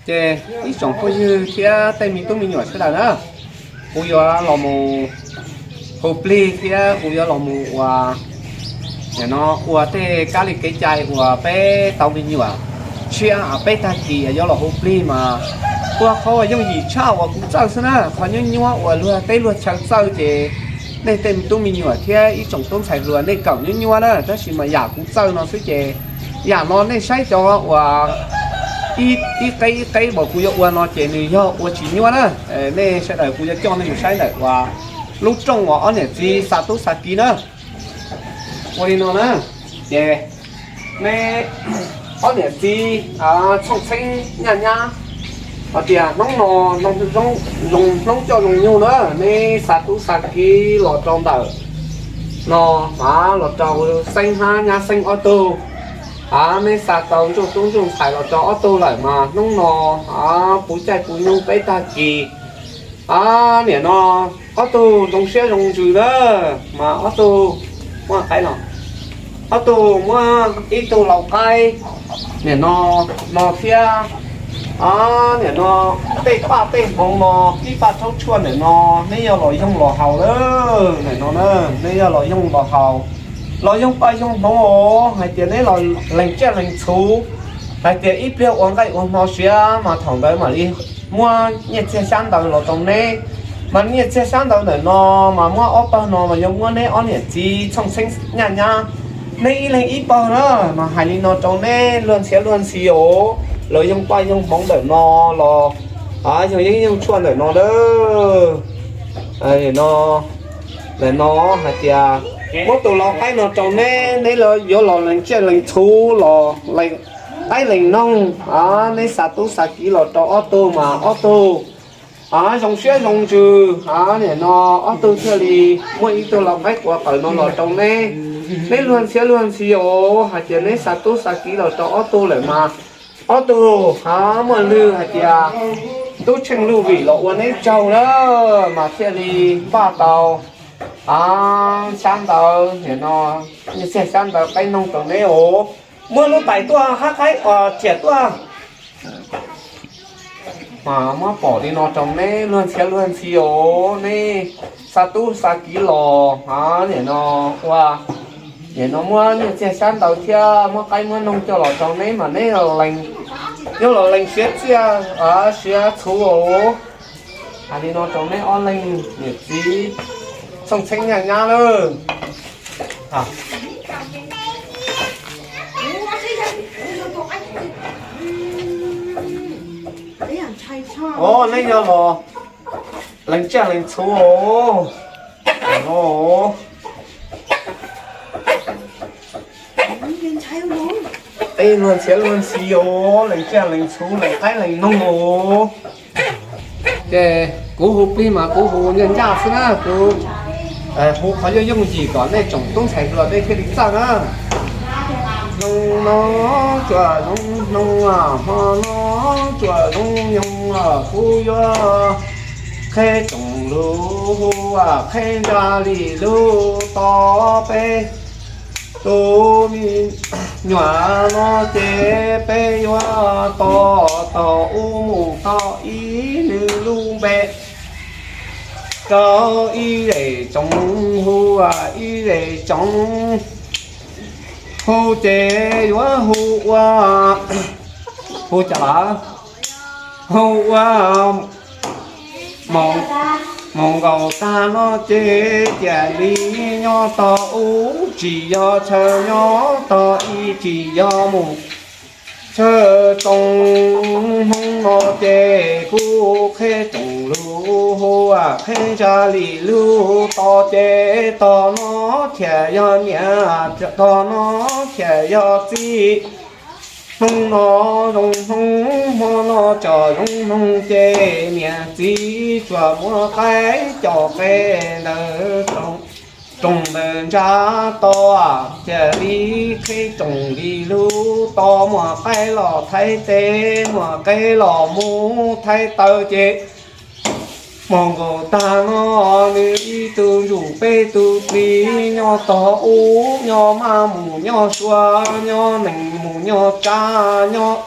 Ces ib tsoom phooj ywg thiab tej me tub me nyuam sawv daws na, kuv yuav los mus hu plig thiab kuv yuav los mus ua, nim no ua tej kab li kev cai uas peb tau me nyuam tshiab peb tag kis yuav los hu plig mas, ua qhov uas yooj yim tshaj uas kuv txawj xwb na, qhov nyuaj nyuaj uas luag teb luag chaw txawj ces nej tej me tub me nyuam thiab ib tsoom tub ntxhais hluas nej kawm nyuaj nyuaj na, tab sis mas yam kuv txawj no xwb ces yam no nej saib cov uas ib qeb ib qeb uas kuv yuav ua no ces nws yog ua tsis nyuaj na. Nej sawv daws kuv yuav coj nej mus saib ntawm uas lub rooj uas ob niam txiv xa tub xa kiv na. Ua li no na, ces neb ob niam txiv Txhooj Txheeb Nyaj Nyab, hais tias hnub no zoo hnub coj zoo nyoog na, neb xa tub xa kiv los rau ntawm no, mas los rau Xeeb hab Nyab Xeeb ob tug, a neb xa tau ntsuj tub ntsuj ntxhais los rau ob tug lawm mas hnub no puv caij puv nyoog peb tag kis, a nim no ob tug zoo siab zoo ntsws na, mas ob tug muaj qaib no, ob tug muab ib tug lau qaib nim no, no thiab, a nim no tej paj tej hmoov no, ib paj rhaub tshuaj ntawm no, neb yog los yoog los haus lawm ntawm no na, neb yog los yoog los haus, los yoog paj yoog hmoov os, hais tias neb los lees tsiaj lees txhu, hais tias ib pliag ua nqaij ua hmo siav mas thaum ntawd mam li muab nyiaj txiag xyab ntawv los rau neb. Mas nyiaj txiag xyab ntawv ntawm no mas muab ob pawg no mas yuav muab neb ob niam txiv Txhooj Txheeb Nyaj Nyab, neb ib leeg ib pawg na. Mas hais li no rau neb luag ntxhiab luag ntxhi os, los yoog paj yoog hmoov ntawm no los yog yeeb yoog tshuaj ntawm no lawm. No, ntawm no hais tias muab tus lau qaib no rau neb, neb yuav los lees tsiaj lees txhu, los lees qaib lees noog, neb xa tub xa kiv los rau ob tug mas ob tug zoo siab zoo ntsws, nim no ob tug thiaj li muaj ib tug lau qaib quav qawm no los rau neb. Neb luag ntxhiab luag ntxhi os, hais tias neb xa tub xa kiv los rau ob tug lawm mas ob tug muaj lwg hais tias tub tsheej luj vim los ua neb tsaug na, mas thiaj li npaj tau xyab ntawv, nim no nyiaj txiag xyab ntawv qaib noog rau neb os. Muab lub tais tuaj hab qaib os, riam tuaj. Mas muab pom li no rau neb luag ntxhiab luag ntxhi os, neb xa tub xa kiv los, nim no ua, nim no muab nyiaj txiag xyab ntawv thiab muab qaib muab noog coj los rau neb mas neb yuav los lees siav txiaj siav txhu os. Hais li no rau neb ob leeg niam txiv Txhooj Txheeb Nyaj Nyab lawm. Os, neb yog los lees tsiaj lees txhu os. Tej luag ntxhiab luag ntxhi os, lees tsiaj lees txhu, lees qaib lees noog os. Ces kuv hu plig mas kuv hu ncaj ncaj xwb na, kuv hu qhov yooj yooj yim kom nej tsoom tub ntxhais hluas nej thiaj li txawj na. Hnoos no tsuas zoo hnoos, hmo no tsuas zoo nyoog, kuv yuav qheb tsoom lus hu, qheb ntsa li lub to peb tus me nyuam no ces peb yuav tos tog ub mus tau ib nws lub npe rau ib zej tsoom hu, ib zej tsoom hu ces yuav hu ua, hu cas lawm, hu ua Moos nkaus tag no ces cia li nyob tog ub, tsis yog chaw nyob tog ib, tsis yog mus chaw tsoom. Hnub no ces kuv qheb tsoom lus hu, qheb ntsa li lub to ces tog no thiaj yog niam, tog no thiaj yog txiv. Hnub no zoo hnub, hmo no tso zoo hnoos ces niam txiv tsuas muab qaib coj qe ntawm rooj ntawm ntsa to, thiaj li qheb tsoom li lub to, muaj qaib los thaij teb, muaj qaib los mus thaij taw ces hmo nkaus tag no nws ib tug ntsuj peb tug plig, nyob tog ub nyob mab mus nyob sua, nyob nees mus nyob tsav, nyob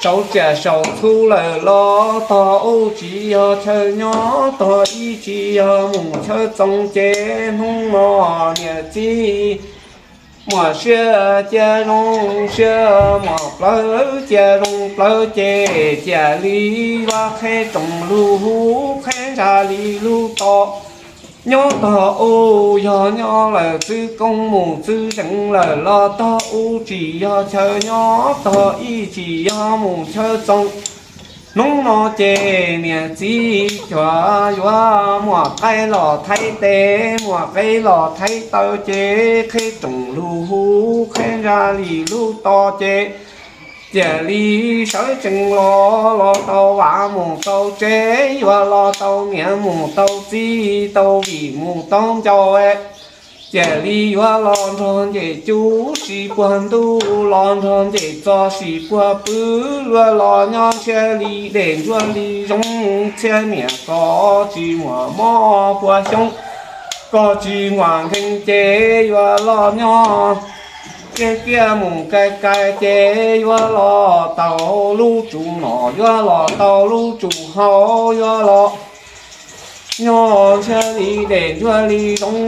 Rauv tsiaj saum txhu lawm los tog ub tsis yog chaw nyob, tog ib tsis yog mus chaw txoos ces hnub no niam txiv muam siab cia zoo siab, muam plawv cia zoo plawv ces cia li vaj qheb roos lug huv qheb ntsa li lug to. Nyob tog ub yog nyob lawm txwv koob mus txwv zees lawm los tog ub tsis yog chaw nyob, tog ib tsis yog mus chaw txoos. Hnub no ces niam txiv cuag yuav muam qaib los thaij tes, muam qaib los thaij taw ces qheb roos lug huv qheb ntsa li lug to ces cia li sawv tsees los, los tau vam mus tau tsev, yuav los tau niam mus tau txiv, tau vim mus tau ncaus. Cia li yuav los nrog ncej cub sis puag ntuj, los nrog ncej txos sis puag pw, yuav los nyob ntshiab li dej ntsuab li zoov, txhiab niam koj tsis muaj mob puag xyoo, koj tsis muaj nkeeg ces yuav los nyob kiag kiag mus kais kais ces yuav los tau lub tsum nom, yuav los tau lub tsum hau, yuav los nyob ntshiab li dej ntsuab li zoov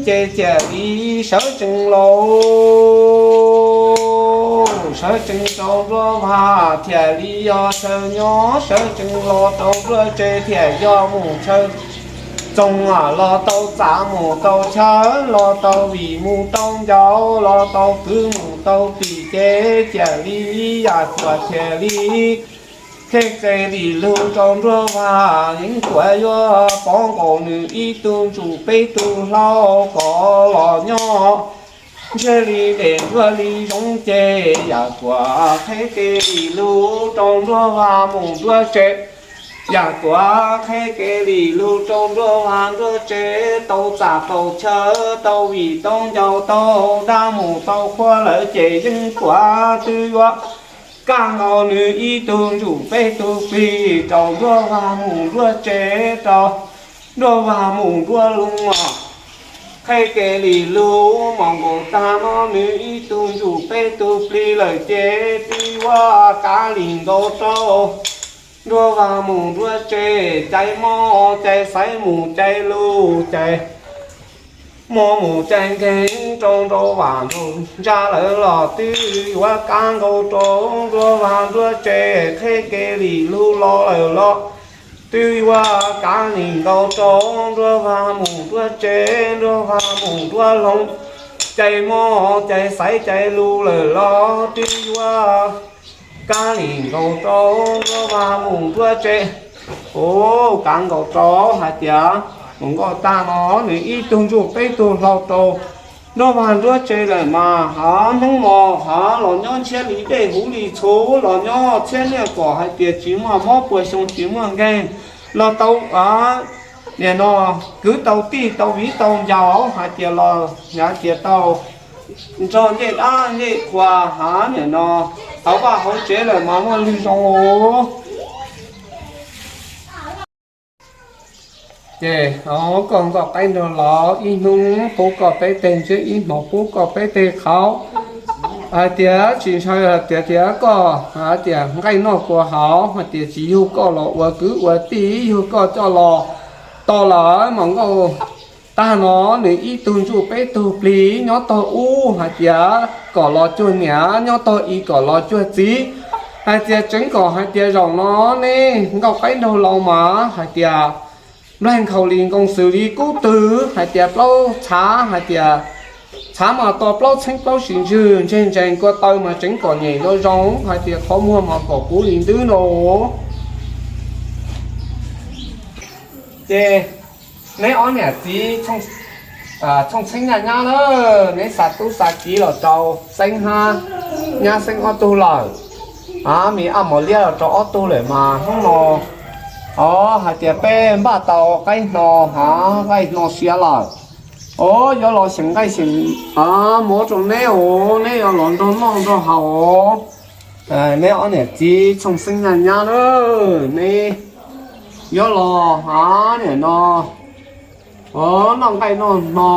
ces cia li sawv tsees lauj, sawv tsees rau nruab vag thiaj li yog chaw nyob, sawv tsees los rau nruab tsev thiaj yog mus chaw txoos, los tau txav mus tau chaw, los tau vim mus tau ncaus, los tau kwv mus tau tij ces cia li yam kuas thiaj li qheb qe li lug rau nruab vag, yeeb kuas yuav pov nkaus nws ib tug ntsuj peb tug hlau kom los nyob ntshiab li dej ntsuab li zoov ces yam kuas qheb qe li lug rau nruab vag mus nruab tsev, yam kuas qheb qe li lug rau nruab vag nruab tsev, tau txav tau chaw, tau vim tau ncaus, tau dab mus tau qhua lawm ces yeeb kuas twb yuav kaj nkaus nws ib tug ntsuj peb tug plig rau nruab vag mus nruab tsev, rau nruab vag mus nruab loog os. Qheb qe li lug mos nkaus tag no nws ib tug ntsuj peb tug plig lawm ces twb yuav kav li nkaus rau nruab vag mus nruab tsev, cais mob cais xaiv mus cais lus, cais mob mus cais nkeeg rau nraum vam nraum ntsa lawm los twb yuav kav nkaus rau nruab vag nruab tsev, qheb qe li lug los lawm los twb yuav kav li nkaus rau nruab vag mus nruab tsev, nruab vag mus nruab loog, cais mob cais xaiv cais lus lawm los twb yuav kav li nkaus rau nruab vag mus nruab tsev. Ua kav nkaus rau hais tias mus nkaus tag no nws ib tug ntsuj peb tug hlau rau nruab vag nruab tsev lawm mas hov hnub no hov los nyob ntshiab li dej huv li txhuv, los nyob txhiab niaj kom hais tias tsis muaj mob puas xyoo tsis muaj nkeeg, los tau nim no kwv tau tij tau viv tau ncaus hais tias los hais tias tau nrog ncej dab ncej qhua hov nim no hauv vaj hauv tsev lawm mas muaj lwg zoo. Ces koj nkauj qaib nraug laus, ib hnub pub koj peb teg ntsiab, ib hmo pub koj peb teg qhauv. Hais tias tsis ntshaw hais tias, tias koj hais tias nqaij noj kua haus, hais tias tsis yug koj los ua kwv ua tij, yug koj coj los tau lawm mas nkauj tag no nws ib tug ntsuj peb tug plig nyob tog ub hais tias kom los cuag niam, nyob tog i kom los cuag txiv. Hais tias tseev kom hais tias zaum no nej nkauj qaib nraug laus mas hais tias nplaig nkhaus li nkoos xws li kub twg, hais tias plaub txhav, hais tias txhav mas to plaub txheeb plaub sim ntswg, ntseg ntsees kua taw mas tseev kom nyem zoo zoo, hais tias qhov muag mas kom puv li ntwb no. Ces neb ob niam txiv Txhooj Xeeb Nyaj Nyab lawm, neb xa tub xa kiv los rau Xeeb hab Nyab Xeeb ob tug lawm. A, me ab mos liab los rau ob tug lawm mas hnub no, o, hais tias peb npaj tau qaib hno, a, nqaij hno siav lawm. O, yuav los xyeem nqaij xyeem, a, mov rau neb os, neb yuav los nrog noj nrog haus. Neb ob niam txiv Txhooj Xeeb Nyaj Nyab lawm, neb yuav los, a, nim no, o, noj nqaij noj hno,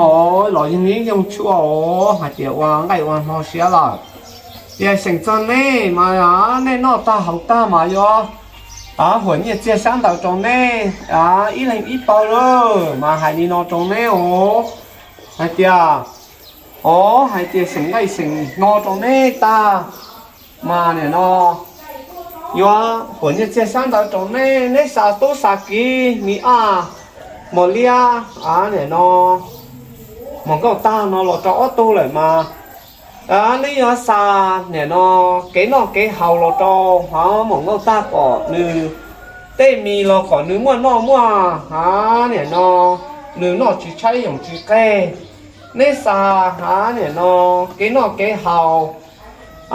los yoog yeeb yoog tshuaj os, hais tias ua nqaij ua hno siav lawm. Tias xeem txog nej mas nej noj tag haus tag mas yuav huam nyiaj txiag xyab ntawv rau nej ib leeg ib pawg lawm mas hais li no rau neb os, hais tias, o, hais tias xeem nqaij xeem hno rau neb tag mas nim no yuav huam nyiaj txiag xyab ntawv rau nej. Neb xa tub xa kiv mi aj mos liab nim no mos nkauj tag no los rau ob tug lawm mas neb yuav xa nim no kev noj kev haus los rau mos nkauj tag kom nws tej mis los kom nws muaj noj muaj hav nim no nws noj tsis tshaib yoos tsis qeg. Neb xa hav nim no kev noj kev haus,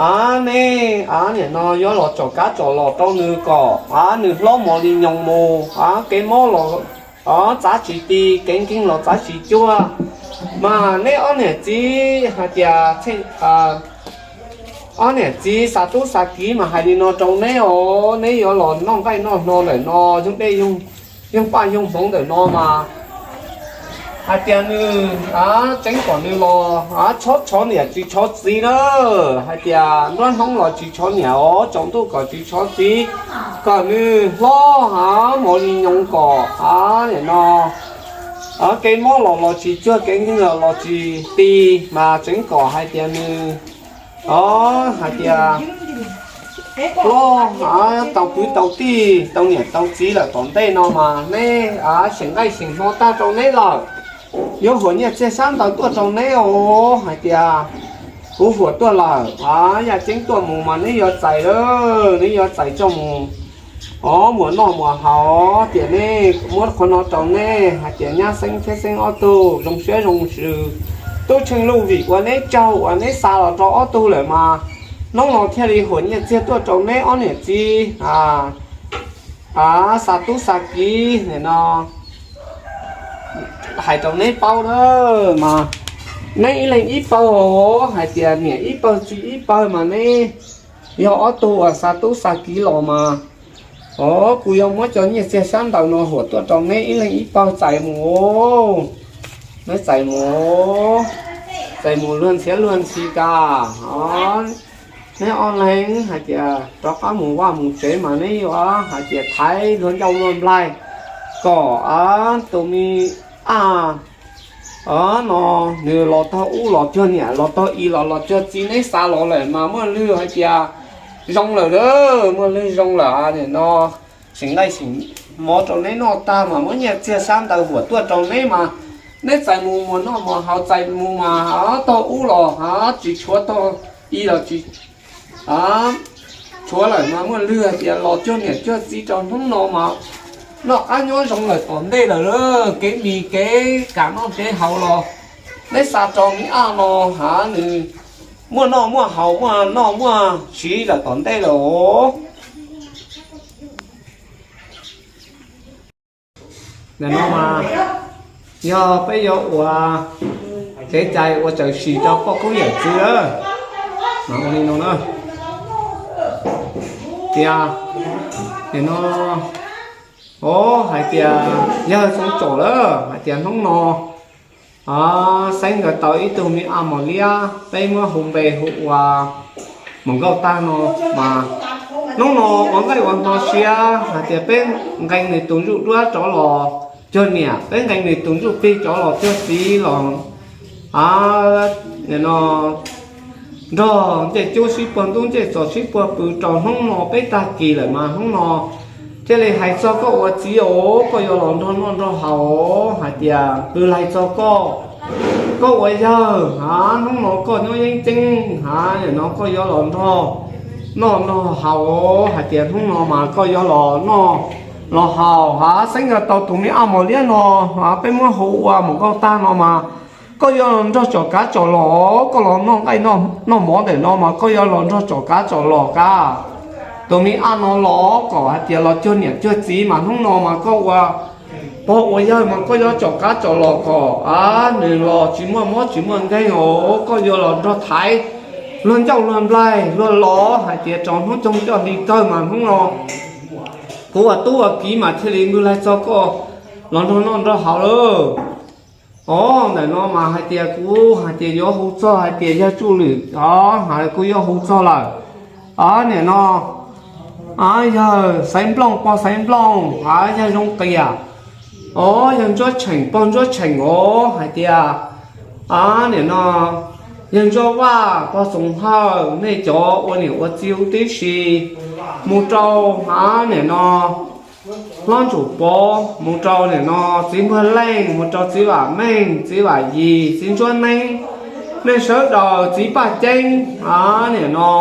a, neb a nim no yuav los tsom kav tsom los rau nws kom a nws hlob mos li nyoos mus, a, kev mob los txav tsis ti, kev nkeeg los txav tsis cuag. Mas neb ob niam txiv hais tias ob niam txiv xa tub xa kiv mas hais li no rau neb os, neb yuav los noj nqaij noj hno ntawm no, yoog dej yoog paj yoog hmoov ntawm no mas hais tias nws tseeb kom nws los txhob tshov niam tsis tshov txiv na, hais tias nruab hnub los tsis tshov niam os, tsaus ntuj kom tsis tshov txiv, kom nws hlob hav mos li nyoos kom a nim no kev mob los los tsis cuag, kev nkeeg los los tsis ti, mas tseeb kom hais tias nws o hais tias loj tau kwv tau tij tau niam tau txiv lawm tom ntej no mas neb xeem nqaij xeem hno tag rau neb lawm, yuav huam nyiaj txiag xyab ntawv tuaj rau neb os, hais tias kuv huam tuaj lawm, yaj ceeb tuaj mus mas neb yuav txais lawm, neb yuav txais coj mus o muas noj muas haus. Tias neb muab qhov no rau neb hais tias nyab xeeb thiab xeeb ob tug zoo siab zoo ntsws, tub tsheej luj vim ua neb tsaug uas neb xa los rau ob tug lawm mas hnub no thiaj li huam nyiaj txiag tuaj rau neb ob niam txiv a, xa tub xa kiv nim no hais rau neb paub na, mas neb ib leeg ib pawg, hais tias niam ib pawg txiv ib pawg mas neb yog ob tug uas xa tub xa kiv los mas o kuv yuav muab cov nyiaj txiag xyab ntawv no huam tuaj rau neb ib leeg ib pawg txais mus, neb txais mus, txais mus luag ntxhiab luag ntxhi tas o. Neb ob leeg hais tias rov qab mus vaj mus tsev mas neb yuav hais tias thaiv luag ncauj luag nplaig kom tus me aj no nws los tog ub los cuag niam, los tog i los los cuag txiv, neb xa los lawm mas muaj lwg hais tias zoo lawm, muaj lwg zoo lawm nim no. Xeem nqaij xeem mov rau neb noj tag mas muab nyiaj txiag xyab ntawv huam tuaj rau neb mas neb txais mus muas noj muas haus, txais mus mas tog ub los tsis tshuav, tog i los tsis tshuav lawm mas muaj lwg hais tias los cuag niam cuag txiv rau hnub no mas noj qab nyob zoo lawm tom ntej lawm. Kev mis kev kam noj kev haus los neb xa rau me aj no hav nws muaj noj muaj haus, muaj noj muaj siv lawm tom ntej lawm os. Nim no mas yog peb yuav ua kev cai ua tsaws sim rau poj koob yawm txwv lawm. Mas ua li no na, tias nim no o hais tias yawg Xoob Tsom lawm hais tias hnub no xeeb nkawd tau ib tug me aj mos liab, peb muab hu npe hu ua Mus Nkauj Tag no mas hnub no ua nqaij ua hno siab hais tias peb nqee nws tus ntsuj duab rov los cuag niam, peb nqee nws tus ntsuj plig rov los cuag txiv los no nrog ncej cub sib puag ntub ncej txos sib puag pw rau hnub no peb tag kis lawm mas hnub no thiaj li hais txog koj ua txiv os, koj yuav los nrog noj nrog haus hais tias pw laig txog koj, koj ua yawg hav hnub no koj nyob yeeb ceeb hav no koj yuav los nrog noj nrog haus hais tias hnub no mas koj yuav los noj los haus hav. Xeeb nkawd tau tus me aj mos liab no, peb muab hu ua Mus Nkauj Tag no mas koj yuav los nrog tsom kav tsom los, koj los noj nqaij noj mov ntawm no mas koj yuav los nrog tsom kav tsom los kab. Tus me aj no los kom hais tias los cuag niam cuag txiv mas hnub no mas koj ua pog ua yawg mas koj yuav tsom kav tsom los kom nws los tsis muaj mob tsis muaj nkeeg os, koj yuav los nrog thaiv luag ncauj luag nplaig luag los hais tias tsaus hnub coog coj hli kawg mas hnub no kuv ua tub ua kiv mas thiaj li npws laig txog koj los nrog noj nrog haus lawm. Os, ntawm no mas hais tias kuv hais tias yuav hu txog hais tias yawg Tsuj Lwm os, kuv yuav hu txog lawm. Os, nim no yawg Xaiv Nplooj pog Xaiv Nplooj, yawg Zoo Qias, os, yawg Ntsuab Tsheem pog Ntsuab Tsheem os, hais tias nim no yawg Ntsuab Vaj pog Txoov Hawj, nej cov ua niam ua txiv huv tib si, mus rau nim no hlob Ntsuj Pov, mus rau nim no txiv Npuag Leej, mus rau txiv Vam Meej, txiv Vam Yis, txiv Ntsuab Neeb, nej sawv daws, txiv Paj Ceeb, nim no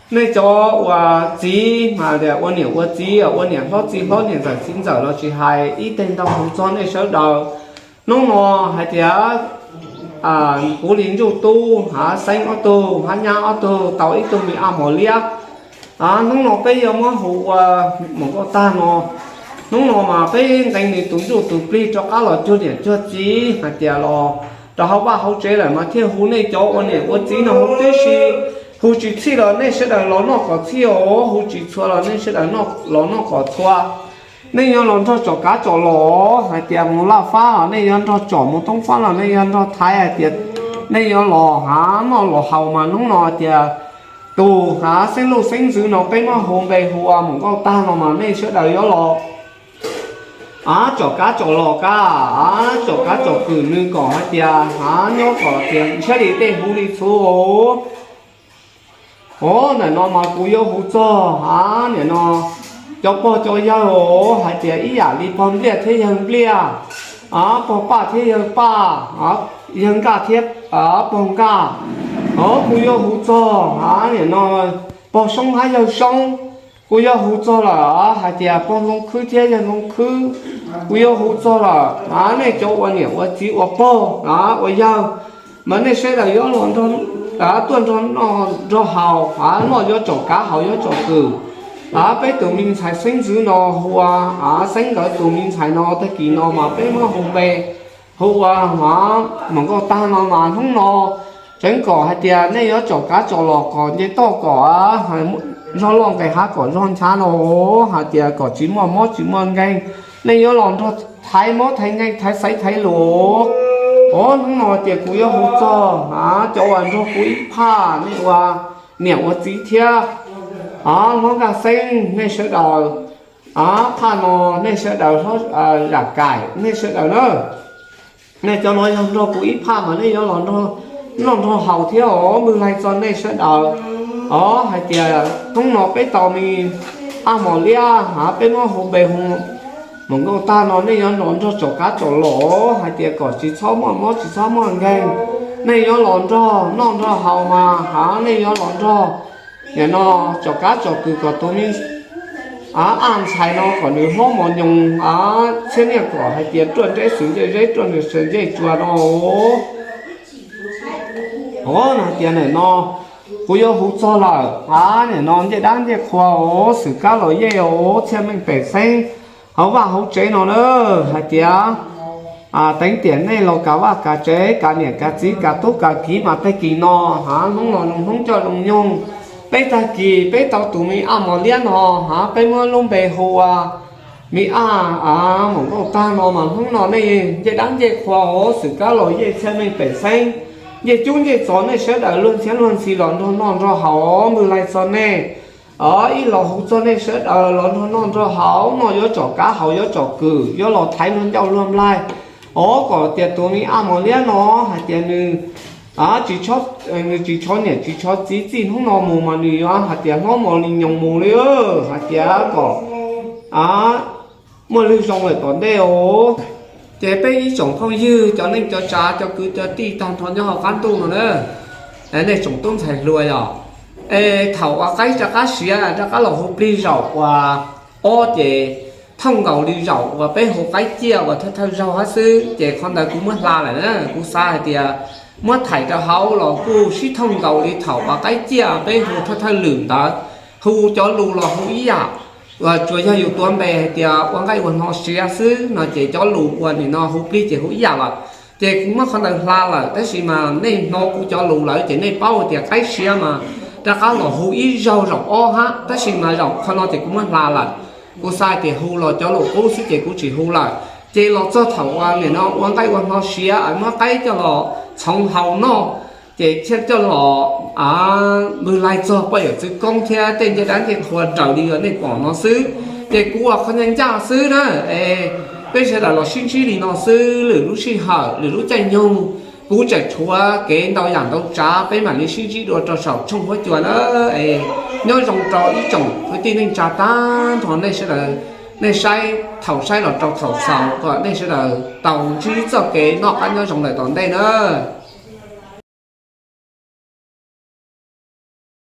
nej cov ua txiv mas ua niam ua txiv, ua niam hlob txiv hlob, niam ntxawm txiv ntxawm los tsis hais, ib teg ntau hu txog nej sawv daws. Hnub no hais tias kuv li Ntsuj Tub, hab Xeeb ob tug, hab Nyab ob tug tau ib tug me aj mos liab. Hnub no peb yuav muab hu ua mus nkauj tag no. Hnub no mas peb nqee nws tus ntsuj tus plig rov qab los cuag niam cuag txiv hais tias los rau hauv vaj hauv tsev lawm mas thiaj hu nej cov ua niam ua txiv no huv tib si. Hu tsis txhij los nej sawv daws los noj kom txhij os, hu tsis txhua los nej sawv daws los noj kom txhua. Nej yuav los nrog tsom kav tsom los hais tias mus Laj Fab los nej yuav nrog tsom, mus Toob Fab los nej yuav nrog thaiv, hais tias nej yuav los hav noj los haus mas hnub no tias tus hav xeeb luj xeeb ntxwv no peb muab hu npe hu ua mus nkauj tag no mas nej sawv daws yuav los tsom kav tsom los kab, tsom kav tsom kwm nws kom hais tias hav nyob kom tias ntshiab li tej huv li txhuv. Os, ntawm no mas kuv yuav hu txog hav nim no cov pog cov yawg os, hais tias ib yam li pog Npliaj thiab yawg Npliaj, pog Paj thiab yawg Paj, yawg Nkaj thiab pog Nkaj. Os, kuv yuav hu txog hav nim no pog Soob hab yawg Soob, kuv yuav hu txog lawm hais tias pog Zoo Khwb thiab yawg Zoo Khwb, kuv yuav hu txog lawm. Nej cov ua niam ua txiv ua pog ua yawg mas nej sawv daws yuav los tuaj nrog noj nrog haus, noj yuav tsom kav haus yuav tsom kwm. Peb tus me ntxhais xeeb ntxwv no hu ua Xeeb nkawd tus me ntxhais no tag kis no mas peb muab hu npe hu ua mus nkauj tag no mas hnub no tseev kom hais tias nej yuav tsom kav tsom los kom nce toj kom zog loj nqes hav kom zog nchav no, hais tias kom tsis muaj mob tsis muaj nkeeg. Nej yuav los nrog thaiv mob thaiv nkeeg thaiv xaiv thaiv lus. Os, hnub no tias kuv yuav hu txog cov uas nrog kuv ib phaj, nej ua niam ua txiv thiab hlob Nkaj Xeeb, nej sawv daws phaj no, nej sawv daws Zam Kaim, nej sawv daws na. Nej cov no yog nrog kuv ib phaj mas nej yuav los noj nrog haus thiab os, npawg Laig Txos nej sawv daws. Os, hais tias hnub no peb tau me aj mos liab hav peb muab hu npe hu mus nkauj tag no nej yuav los nrog tsom kav tsom los hais tias kom tsis txhob muaj mob tsis txhob muaj nkeeg. Nej yuav los nrog noj nrog haus mas hav nej yuav los nrog nim no tsom kav tsom kwm kom tus me aj ntxhais no kom nws hlob mos nyoos txhiab niaj kom hais tias ruaj nreb xwm ncej zeb ruaj nws sawv ncej tsua no. Os, no tias nim no kuv yuav hu txog lawm, nim no ncej dab ncej qhua os, xwm kab los yej os, txhiaj meej pem xeeb hauv vaj hauv tsev no na, hais tias teev tiam nej los kav vaj kav tsev kav niam kav txiv kav tub kav kiv mas tag kis no hav hnub no zoo hnub coj zoo nyoog, peb tag kis peb tau tus me aj mos liab no hav peb muab lub npe hu ua me aj mus nkauj tag no mas hnub no nej ncej dab ncej qhua os, xwm kab los yej txhiaj meej pem xeeb, ncej cub ncej txos nej sawv daws luag ntxhiab luag ntxhi los nrog noj nrog haus, npawg Laig Txos nej os, ib los hu txog nej sawv daws los nrog noj nrog haus, noj yuav tsom kav haus yuav tsom kwm, yuav los thaiv luag ncauj luag nplaig os, kom tias tus me aj mos liab no hais tias nws tsis, nws tsis tshov niam tsis tshov txiv txij hnub no mus mas nws yuav hais tias hlob mos li nyoos mus li, hais tias kom muaj lwg zoo lawm tom ntej os. Ces peb ib tsoom phooj ywg cov neej cov tsav cov kwv cov tij tag nrho nyob hauv qab ntuj no na, nej tsoom tub ntxhais hluas yom, es thaum uas qaib rov qab siav rov qab los hu plig zaum uas ob ces thooj nkaus li zaum uas peb hu qaib ciaj uas thawj thawj zaug hab xwb, ces qhov ntawd kuv muab hla lawm na, kuv xav hais tias muab thaij rau hauv los kuj sib thooj nkaus li thaum uas qaib ciaj peb hu thawj thawj lwm ntawd, hu cov lus los hu ib yam, uas tsuas yog yus tuav npe hais tias ua nqaij ua hno siav xwb no ces cov lus uas nim no hu plig ces hu ib yam lawm. Ces kuv muab qhov ntawd hla lawm tab sis mas nej hnov kuv cov lus lawm ces nej paub tias qaib siav mas rov qab los hu ib zaug zaum ob hab, tab sis mas zaum qhov no ces kuv muab hla lawm. Kuv xav tias hu los cov lus qub xwb ces kuv tsis hu lawm. Ces los txog thaum uas nim no ua nqaij ua hno siav es muab qaib coj los txhoov haus noj, ces thiaj coj los mus laig txog poj yawm txwv koob thiab tej ncej dab ncej qhua raws li uas nej pom no xwb. Ces kuv ua qhov ncaj ncaj xwb na, es peb sawv daws los sib ntsib li no xwb, lwm lub sij hawm lwm lub caij nyoog kuv tseem tshuav kev ntau yam ntau tsav, peb mam li sib ntsib dua rau saum tshooj huab cua na. Es nyob zoo rau ib tsoom kwv tij neej tsa tag nrho nej sawv daws, nej saib thaum saib los rau thaum xaus kom nej sawv daws tau ntsib txoj kev noj qab nyob zoo lawm tom ntej na.